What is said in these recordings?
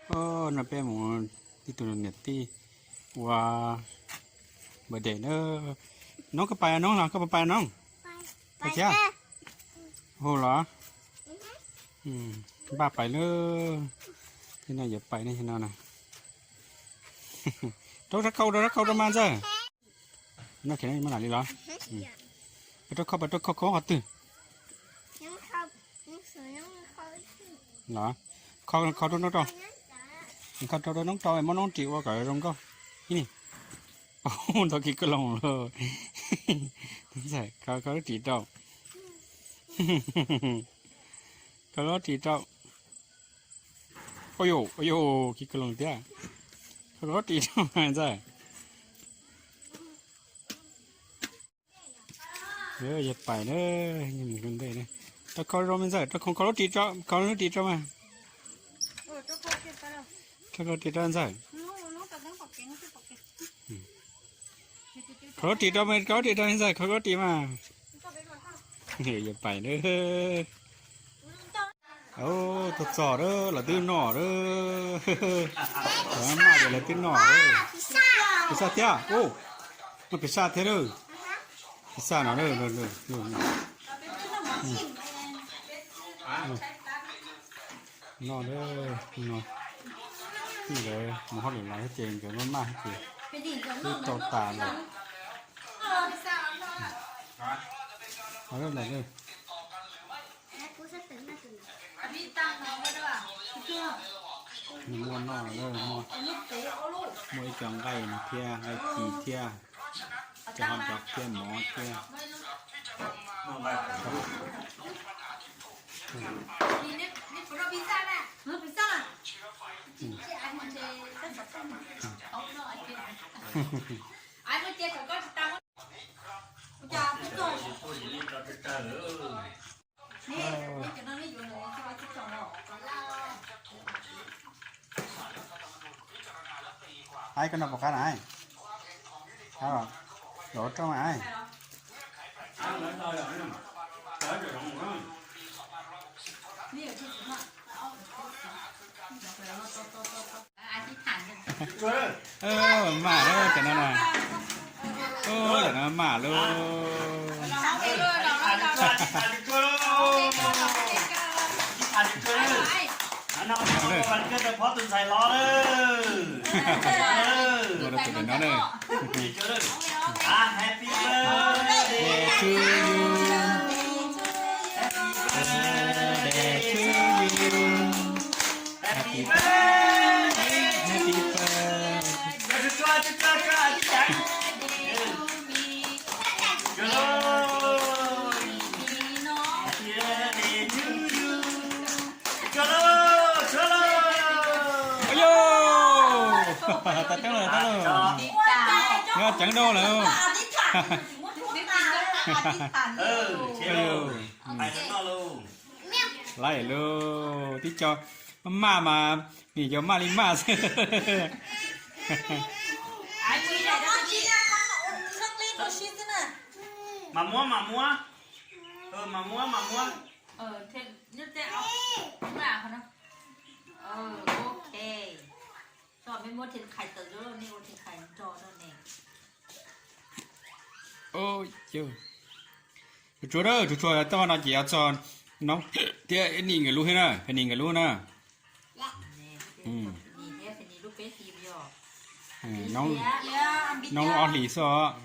No peb mus tib tug niam tij ua birthday na. Noob, koj pais noob los koj puas pais noob? Pais thiab. Hu los? Npaj pais lawm. Thiab no yuav pais ne no na. Rau rab khau, rau rab khau rau mas ntxawg. No khev no mas lam li los. Pais rau khau, pais rau khau, khau qhov twg? Los, khau, khau rau noob rau. Khau rau rau noob rau, muab noob ris ua kom zoo nkauj. Ib ni. Ntau kiv koj loos lawm. Ntxawg, khau, khau lub ris rau. Khau lub ris rau. Ua yuj, ua yuj, kiv koj loos thiab. Khau lub ris rau ntxawg. Yog pais na, mus ntej na. Rau khau rau me ntxawg, rau khau, khau lub ris rau, khau lub ris rau mas. Khau lub ris rau ntxawg. Khau lub ris rau me, khau lub ris rau me ntxawg, khau lub ris mas. Yog pais na. Tuaj txog lawm, lawv twb noj lawm. Maj ces lawv twb noj lawm. Pis xaj thiab, noj pis xaj thiab lawm. Pis xaj no, noj lawm no. Nkawd mus hauj lwm los ces nkawd maj maj ces twb tau tas lawm. Nws muaj noj, muaj ib co nqaij no thiab, nqaij ci thiab, cov hau cov thiab, mov thiab. Aib, koj noj puas qab na? Los rau mas aib. Maj lawm cov no na. Cov no maj lawm. Ua rau tus no na. Happy birthday to you. Happy birthday to you. Happy birthday, happy birthday. Ua yuj, tas teeb lawm, tas lawm. Yog ceev dua lawm. Ua yuj, lawm lauj, tib co maj mas nim cov maj li maj xwb. Mas muab, mas muab, mas muab, mas muab. Tus tshuav, tus tshuav toj no ces yuav txog noob thiab ib nis nkawd lub thiab na, ib nis nkawd lub na. Noob lub ob hlis xwb os.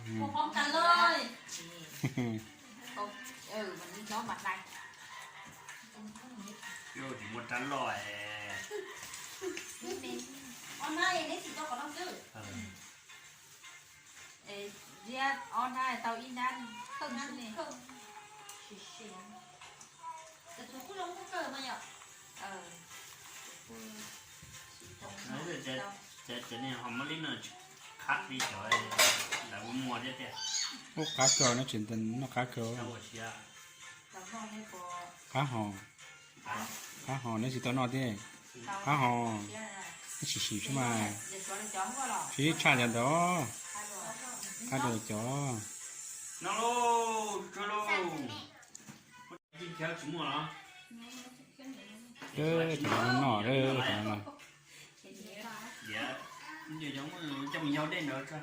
Ziab ob hnab tau ib hnab kheej xwb ne. Cov niag ho muab li no qab li cov lawv ua muag thiab tiag. Ub, qab kawg no, tseem noj qab kawg. Qab ho, qab ho neb tsis tau noj thiab. Qab ho, neb sim sim xwb mas. Tsis tshaj cov ntawd, qab rau cov. Cov no noj, cov no noj. Coj mus yau dej ntawd tso.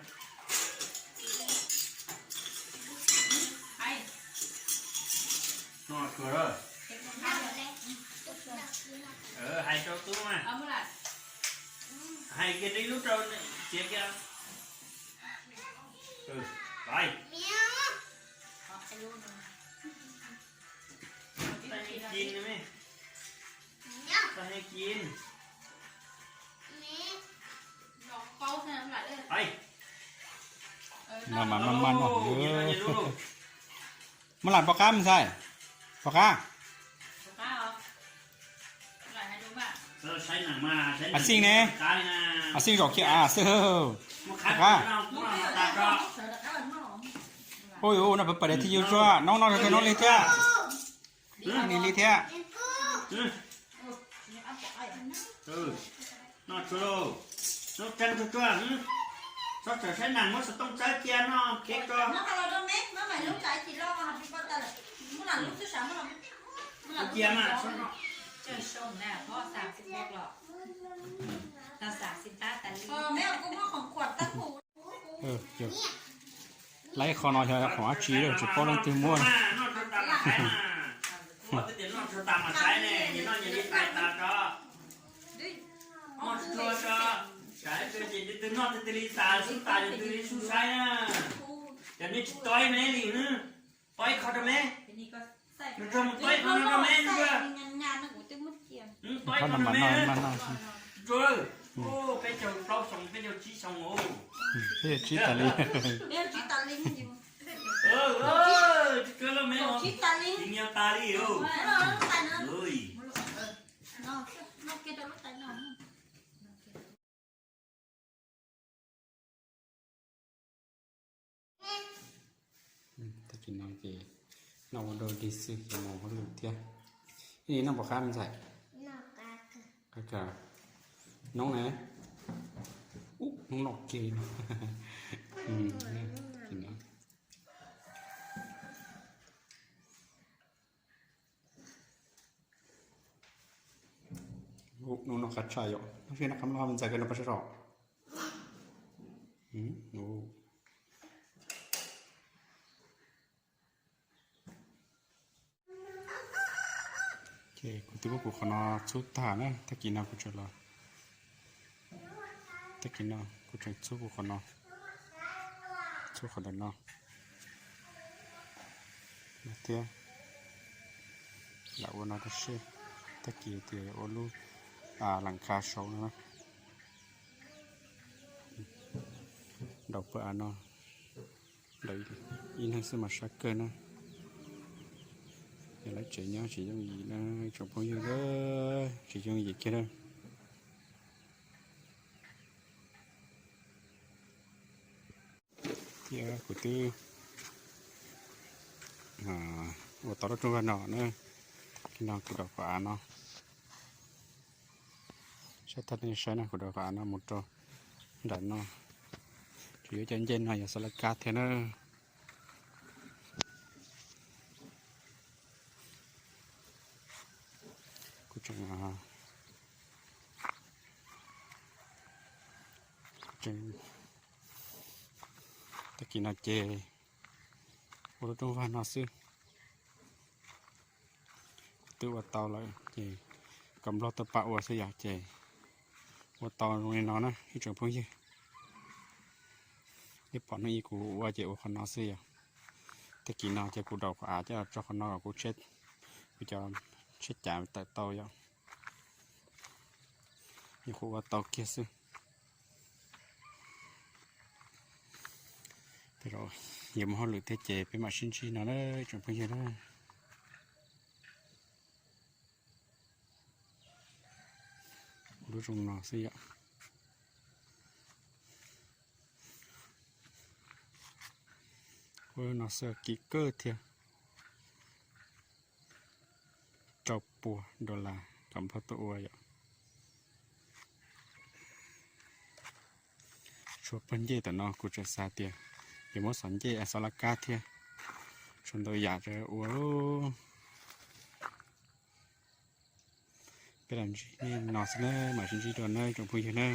No tsuag lawm. Hais rau tub mas. Hais kiag rau ib lub rau txiav kiag. Tau heev kis, tau heev kis. Mas mas mas mas no. Muab lam pom qab mus ntxhais, pom qab. A xij ne, a xij zaum kiag a xwb. Pom qab. Ua yuav ua no pab pab dej thiaj yus tsuag, noob no noob li thiab. Ni li thiab. No tsuag, noob tseeb tsuag tsuag. Txhob txawm saib neeg, muab xov tooj txawb cia no kev ko. Cia mas. Laib qhov no yog qhov dab tsi lawm tsis paub leej twg muab. Cov nej tsis tau me li, tau ib qho rau me, rau mus tau ib qho no rau me. Tau ib qho no me. Peb caug plaub xyoo, peb caug tsib xyoo. Peb caug tsib tas li. Tsis kawg loj me, tsis nyiam tas li. Tag kis no ces noj ua dua dig xwb ces mus hauj lwm thiab. Ib nim noj pom qab me ntxhais? Qab kawg. Noob ne? Ub, noob noj kiag li no. Ub, noob noj qab tshaj yom, noj qab noj me ntxhais kawg no pab sab rom. Ces kuv twb muab kuv qhov no txhub tag na, tag kis no kuv tseem los, tag kis no kuv tseem txhub kuv qhov no, txhub qhov ntawm no thiab. Lam ua no rau seb, tag kis tias ua lub lam kha saud no na. Daus pawg av no, daus ib leeg xwb mas sab kawg na. Yog lawv tsev nyob tsis yooj yim na, tsoom phooj ywg, tsis yooj yim kiag na. Thiab kuv twb ua tau lub rooj vag no na, no kuv daus qhov av no. Saib thaj nej saib na, kuv daus qhov av no mus rau nram no, tsuas yuav cov ncej no yog xav laj kab thiab na. Kuv tseem, tseem, tag kis no ces ua lub rooj vag no xwb. Kuv twb ua tau lawm ces kom nplog tau pab ua xwb yom, ces ua tau zoo li no na ib tsoom phooj ywg. Ib pom hnub ib kuv ua ces ua qhov no xwb yom. Tag kis no ces kuv daus qhov av coj tso qhov no kom kuv, kuv cov tsheb cav tawm tau yom. Nyuam qhuav ua tau kiag xwb. Yuav mus hauj lwm thiab ces peb mam sib ntsib no na tsoom phooj ywg na. Lub zoo no xwb yom. Ua lub no xwb kim kawg thiab. Rau pua dollar kom nplog tuaj ua yom. Tshuav pawg ncej tom no kuv tseem xav tias yuav muab xov ncej, xov laj kab thiab. Tshuav ntau yam rau ua. Peb los ntsib no xwb na, mam sib ntsib dua na tsoom phooj ywg na.